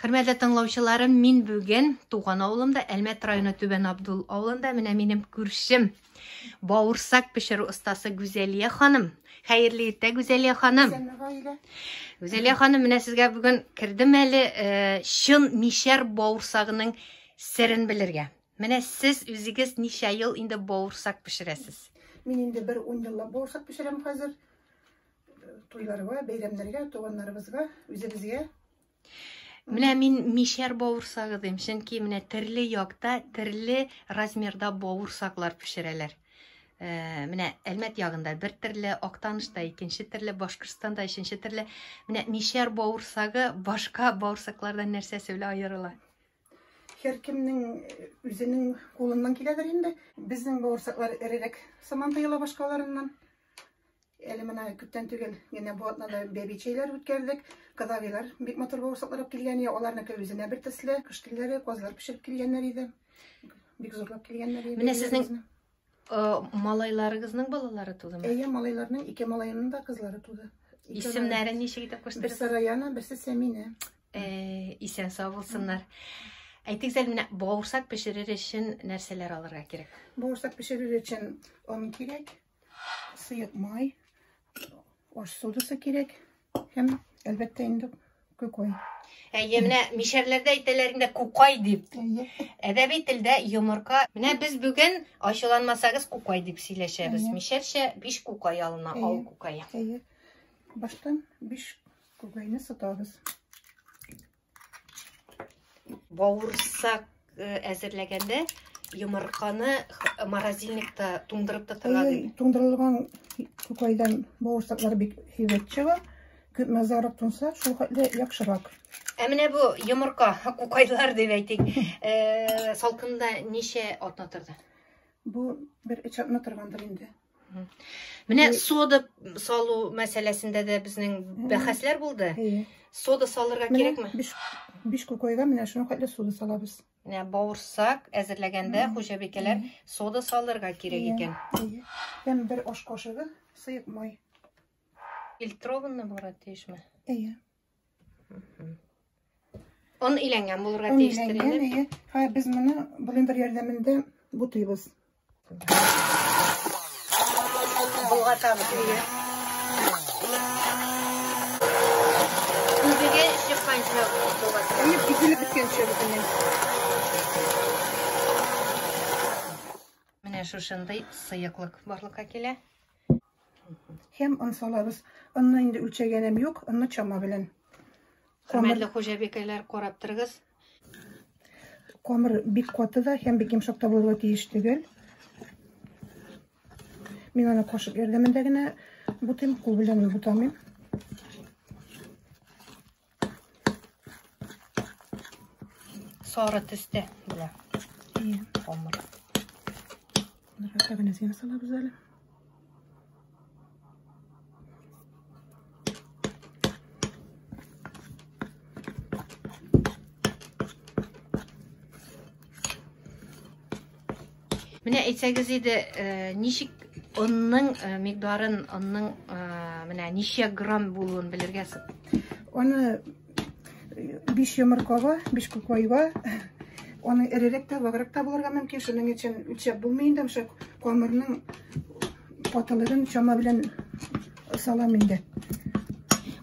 Хөрмәтле тыңлаучыларым, мин бүген туган авылымда, Әлмәт районы Түбән Абдул авылында, менә минем күршем, бавырсак пешерү остасы Гүзәлия ханым. Хәерле иртә, Гүзәлия ханым. Исәнме, гаилә. Гүзәлия ханым, менә сезгә бүген кердем әле чын мишәр бавырсагының серен белергә. Менә сез үзегез ничә ел инде бавырсак пешерәсез? Мин инде бер 10 еллап бавырсак пешерәм хәзер. Туйларга, бәйрәмнәргә, туганнарыбызга, үзебезгә. Менә мин мишәр бавырсагы дим, чөнки менә төрле якта төрле размерда бавырсаклар пешерәләр. Менә Әлмәт ягында бер төрле, Актанышта икенче төрле, Башкортстанда өченче төрле. Менә мишәр бавырсагы башка бавырсаклардан нәрсәсе белән аерыла? Һәркемнең үзенең кулыннан киләдер инде. Безнең бавырсаклар эрерәк сыман тоела башкаларыннан. Әле менә күптән түгел генә бу атнада бәби чәйләр үткәрдек. Кодагыйлар бик матур бавырсаклар алып килгән иде. Аларныкы үзенә бер төсле. Кыш көннәре казлар пешереп килгәннәр иде. Бик зурлап килгәннәр иде. Менә сезнең малайларыгызның балалары тудымы? Әйе, малайларның ике малаеның да кызлары туды. Исемнәрен ничек итеп куштыгыз? Берсе Раяна, берсе Сәминә. Исән сау булсыннар. Әйтегез әле, менә бавырсак пешерер өчен нәрсәләр алырга кирәк? Бавырсак пешерер өчен он кирәк. Сыек май, аш содасы кирәк һәм, әлбәттә, инде кукай. Әйе, менә мишәрләрдә әйтәләр инде кукай дип. Әйе. Әдәби телдә йомырка. Менә без бүген ачуланмасагыз кукай дип сөйләшәбез. Мишәрчә 5 кукай алына, ал кукае. Әйе. Баштан 5 кукайны сытабыз. Бавырсак әзерләгәндә йомырканы морозильникта туңдырып тотырга дип. Туңдырылган кукайдан бавырсаклар бик һәйбәт чыга. Күпме озаграк туңса, шул хәтле яхшырак. Ә менә бу йомырка, кукайлар дип әйтик, салкында ничә атна торды? Бу бер өч атна торгандыр инде. Менә сода салу мәсьәләсендә дә безнең бәхәсләр булды. Сода салырга кирәкме? Биш кукайга менә шуның хәтле сода салабыз. Менә бавырсак әзерләгәндә хуҗабикәләр сода салырга кирәк икән. Һәм бер аш кашыгы сыек май. Фильтрованный булырга тиешме? Әйе. Он иләнгән булырга тиештер инде. Әйе. Хәзер без моны блендер ярдәмендә бутыйбыз. Болгатабыз. Әйе. Күбеге чыкканчы болгатабыз. Әйе, изелеп беткәнче бөтенләй. Менә шушындый сыеклык барлыкка килә. Һәм он салабыз. Онны инде үлчәгәнем юк, онны чама белән. Хөрмәтле хуҗабикәләр, карап торыгыз. Камыр бик каты да һәм бик йомшак та булырга тиеш түгел. Мин аны кашык ярдәмендә генә бутыйм, кул белән бутамыйм. Сары төстә була. Камыр. Монда генә генә салабыз әле. Менә әйтсәгез иде, ничек онның микъдарын, онның менә ничә грамм булуын белергә соң? Аны 5 йомыркага, 5 кукайга, аны эрерәк тә, ваграк та булырга мөмкин. Шуның өчен үлчәп булмый инде, шул камырның катылыгын чама белән салам инде.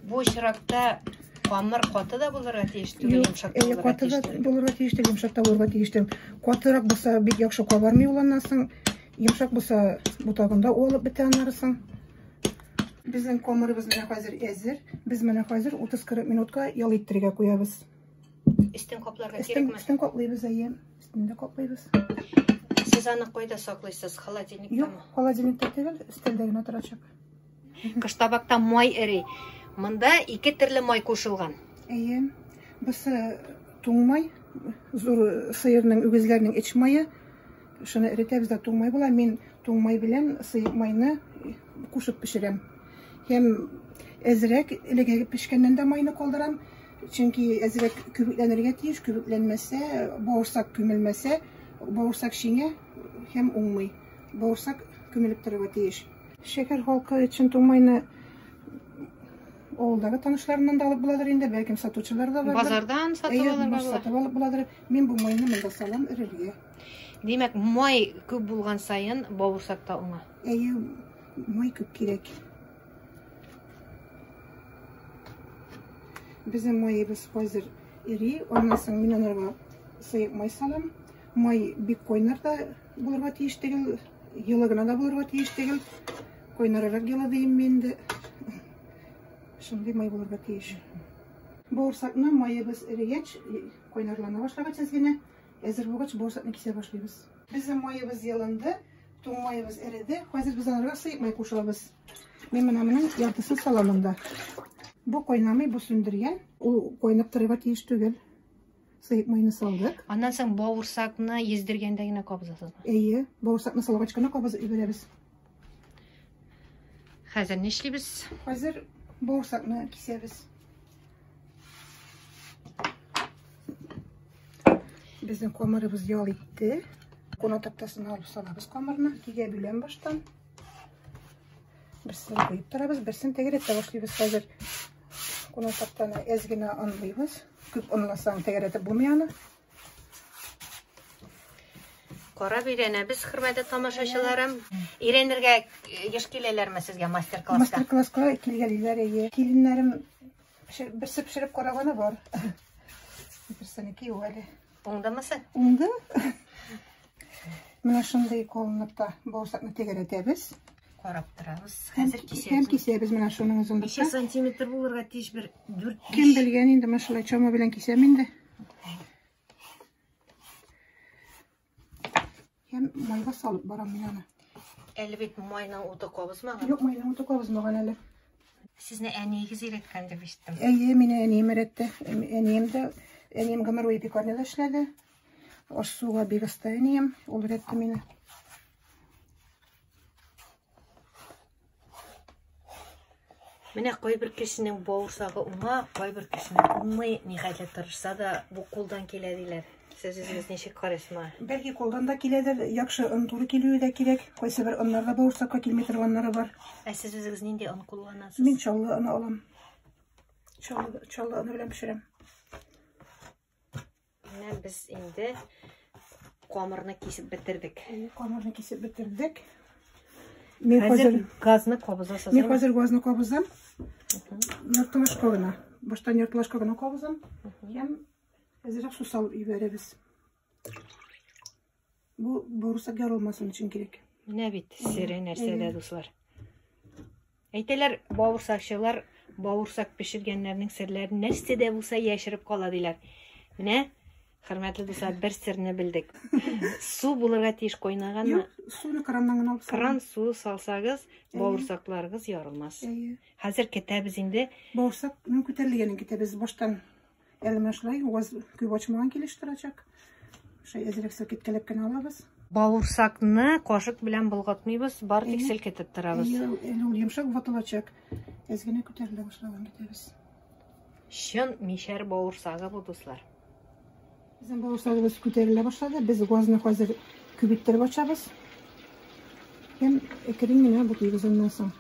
Бу очракта камыр каты да булырга тиеш түгел, йомшак та булырга тиеш түгел. Булырга тиеш түгел, йомшак та булырга тиеш түгел. Катырак булса бик яхшы кабармый ул аннан соң. Йомшак булса ботагында уалып бетә аннары соң. Безнең камырыбыз менә хәзер әзер. Без менә хәзер 30-40 минутка ял иттерергә куябыз. Өстен капларга кирәкме? Өстен каплыйбыз, әйе. Өстен дә каплыйбыз. Сез аны кайда саклыйсыз? Холодильниктамы? Юк, холодильникта түгел, өстәлдә генә торачак. Коштабакта май эри. Монда ике төрле май кушылган. Әйе. Бусы туң май, зур сыерның, үгезләрнең эч мае. Шуны эретәбез дә туң май була. Мин туң май белән сыек майны кушып пешерәм. Һәм әзрәк элеге пешкәннән дә майны калдырам. Чөнки әзрәк күбекләнергә тиеш, күбекләнмәсә, бавырсак күмелмәсә, бавырсак шиңә һәм уңмый. Бавырсак күмелеп торырга тиеш. Шәһәр халкы өчен туң майны Авылдагы танышларыннан да алып буладыр инде, бәлкем сатучылар да бардыр. Базардан сатып Әйе, алырга була. Сатып алып буладыр. Мин бу майны монда салам эрергә. Димәк, май күп булган саен бавырсак та уңа. Әйе, май күп кирәк. Безнең маебыз хәзер эри, аннан соң мин анарга сыек май салам. Май бик кайнар да булырга тиеш түгел, йылы гына да булырга тиеш түгел. Кайнаррак йылы дим мин инде. Шундый май булырга тиеш. Бавырсакны маебыз эрегәч, кайнарлана башлагач әз генә, әзер булгач бавырсакны кисә башлыйбыз. Безнең маебыз йылынды, туң маебыз эреде. Хәзер без анарга сыек май кушабыз. Мин менә моның яртысын салам монда. Бу кайнамый, бу сүндергән. Ул кайнап торырга тиеш түгел. Сыек майны салдык. Аннан соң бавырсакны ездергәндә генә кабызасызмы? Әйе, бавырсакны салгач кына кабызып җибәрәбез. Хәзер нишлибез? Хәзер бавырсакны кисәбез. Безнең камырыбыз ял итте. Куна тактасына алып салабыз камырны. Икегә бүләм баштан. Берсен куеп торабыз, берсен тәгәрәтә башлыйбыз хәзер. Куна тактаны әз генә онлыйбыз. Күп онласаң тәгәрәтеп булмый аны. Карап өйрәнәбез, хөрмәтле тамашачыларым. Өйрәнергә еш киләләрме сезгә мастер-класска? Мастер-класска килгәлиләр, әйе. Киленнәрем берсе пешереп караганы бар. Берсенеке юк әле. Уңдымы соң? Уңды. Менә шундый калынлыкта бавырсакны тәгәрәтәбез. Карап торабыз. Хәзер кисәбез. Һәм кисәбез менә шуның озынлыкта. Ничә сантиметр булырга тиеш? Бер 4-5. Кем белгән инде, менә шулай чама белән кисәм инде. Һәм майга салып барам мин аны. Әле бит майның уты кабызмаган. Юк, майның уты кабызмаган әле. Сезне әниегез өйрәткән дип ишеттем. Әйе, мине әнием өйрәтте. Әнием дә, әнием гомер буе пекарняда эшләде. Аш-суга бик оста әнием, ул өйрәтте мине. Менә кайбер кешенең бавырсагы уңа, кайбер кешенең уңмый, нихәтле тырышса да, бу кулдан килә диләр. Сез үзегез ничек карыйсыз моңа? Бәлки кулдан да киләдер, яхшы он туры килүе дә кирәк. Кайсы бер оннарда бавырсакка килми торганнары бар. Ә сез үзегез нинди он кулланасыз? Мин Чаллы оны алам. Чаллы, Чаллы оны белән пешерәм. Менә без инде камырны кисеп бетердек. Камырны кисеп бетердек. Мин хәзер газны кабызасыз. Мин хәзер газны кабызам. Яртылашка гына. Баштан яртылашка гына кабызам. Һәм әзрәк су салып җибәрәбез. Бу бавырсак ярылмасын өчен кирәк. Менә бит сере нәрсәдә, дуслар. Әйтәләр, бавырсакчылар бавырсак пешергәннәрнең серләрен нәрсә дә булса яшереп кала диләр. Менә, хөрмәтле дуслар, бер серне белдек. Су булырга тиеш кайнаганмы? Юк, суны краннан гына алып салам. Кран суы салсагыз, бавырсакларыгыз ярылмас. Әйе. Хәзер көтәбез инде. Бавырсакның күтәрелгәнен көтәбез. Баштан әле менә шулай газ күп ачмаган килеш торачак. Шулай әзрәк селкеткәләп кенә алабыз. Бавырсакны кашык белән болгатмыйбыз, бары тик селкетеп торабыз. Әйе, әле ул йомшак ватылачак. Әз генә күтәрелә башлаган көтәбез. Чын мишәр бавырсагы бу, дуслар. Безнең бавырсагыбыз күтәрелә башлады. Без газны хәзер күп иттереп ачабыз. Һәм әкрен генә бутыйбыз аннан соң.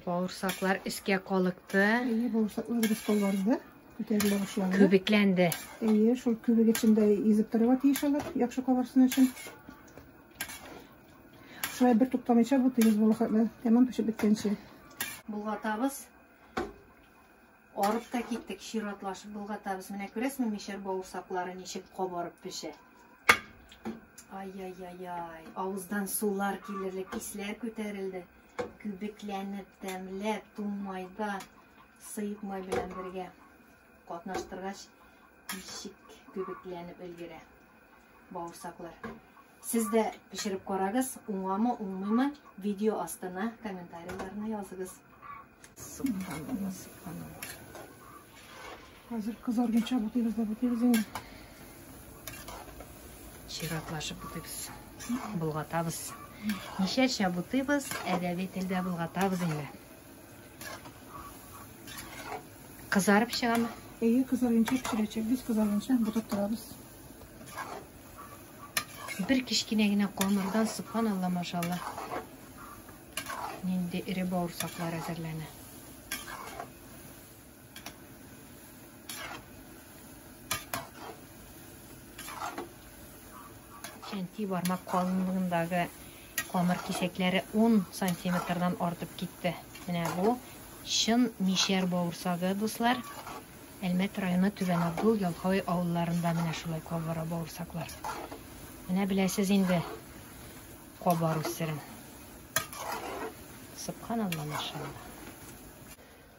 Бавырсаклар өскә калыкты. Әйе, бавырсакларыбыз калбарды. Күтәрелә башлады. Күбекләнде. Әйе, шул күбек эчендә изеп торырга тиеш алар, яхшы кабарсын өчен. Шулай бер туктамыйча бутыйбыз бу тәмам пешеп беткәнче. Болгатабыз. Арып та киттек, чиратлашып болгатабыз. Менә күрәсезме, мишәр бавырсаклары ничек кабарып пешә. Ай-яй-яй-яй, авыздан сулар килерлек, исләр күтәрелде. Күбекләнеп, тәмләп, туң майда, сыек май белән бергә катнаштыргач, ничек күбекләнеп өлгерә бавырсаклар. Сез дә пешереп карагыз, уңамы, уңмыймы, видео астына комментарийларны языгыз. Субханалла, субханалла. Хәзер кызарганча бутыйбыз да бутыйбыз инде. Чиратлашып бутыйбыз, болгатабыз. Ничәчә бутыйбыз, әдәби телдә болгатабыз инде. Кызарып чыгамы? Әйе, кызарганча пешерәчәк. Без кызарганча бутап торабыз. Бер кечкенә генә камырдан, субханалла, машалла. Нинди эре бавырсаклар әзерләнә. Чәнти бармак калынлыгындагы камыр кисәкләре 10 сантиметрдан артып китте. Менә бу чын мишәр бавырсагы, дуслар. Әлмәт районы Түбән Абдул, Ялкауй авылларында менә шулай кабара бавырсаклар. Менә беләсез инде кабару серен. Субханалла, машалла.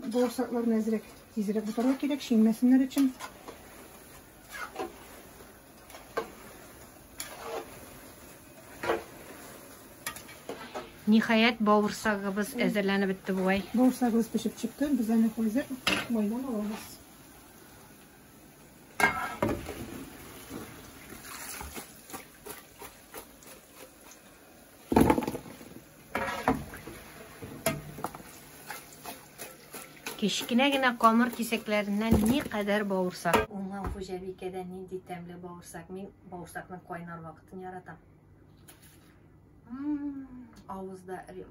Бавырсакларны әзрәк тизрәк бутарга кирәк, шиңмәсеннәр өчен. Ниһаять, бавырсагыбыз әзерләнеп бетте бугай. Бавырсагыбыз пешеп чыкты. Без аны хәзер майдан алабыз. Кечкенә генә камыр кисәкләреннән никадәр бавырсак. Уңган хуҗабикәдә нинди тәмле бавырсак. Мин бавырсакның кайнар вакытын яратам. Авызда эри.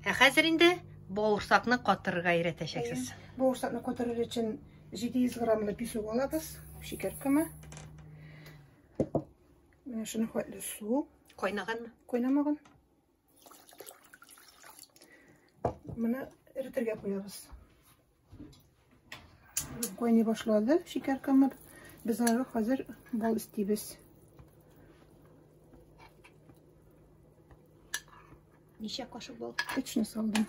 Ә хәзер инде бавырсакны катырырга өйрәтәчәксез. Бавырсакны катырыр өчен 700 граммлы песок алабыз, шикәр комы. Менә шуны хәтле су. Кайнаганмы? Кайнамаган. Моны эретергә куябыз. Кайный башлады шикәр комы. Без аны хәзер бал өстибез. Ничә кашык бал? Өчне салдым.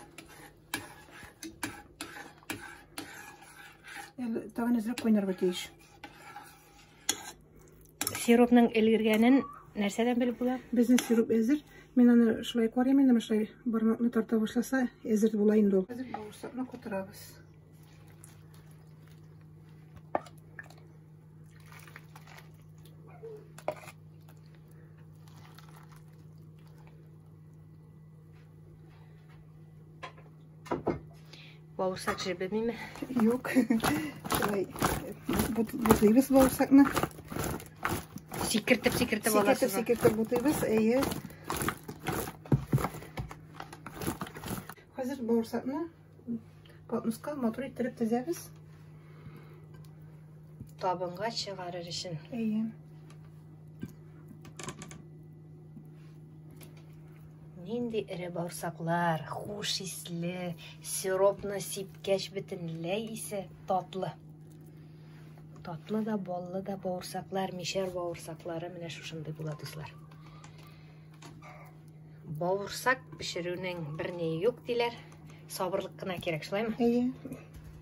Әле тагын әзрәк кайнарга тиеш. Сиропның өлгергәнен нәрсәдән белеп була? Безнең сироп әзер. Мин аны шулай карыйм инде, шулай бармакны тарта башласа, әзер була инде ул. Хәзер бавырсакны катырабыз. Бавырсак җебемиме? Юк. Шулай бутыйбыз бавырсакны. Сикертеп, сикертеп аласыз. Сикертеп, сикертеп бутыйбыз, әйе. Хәзер бавырсакны подноска матур иттереп тезәбез. Табынга чыгарыр өчен. Әйе. Нинди эре бавырсаклар, хуш исле, сиропны сипкәч бөтенләй исе татлы. Татлы да, баллы да бавырсаклар, мишәр бавырсаклары менә шушындый була, дуслар. Бавырсак пешерүнең бер ни юк диләр. Сабырлык кына кирәк, шулаймы? Әйе.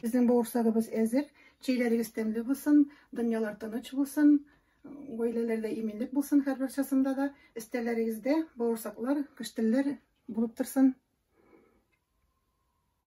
Безнең бавырсагыбыз әзер. Чәйләрегез тәмле булсын, дөньялар тыныч булсын. Гаиләләрдә иминлек булсын һәрберчасында да. Өстәлләрегездә бавырсаклар, кыштелләр булып торсын.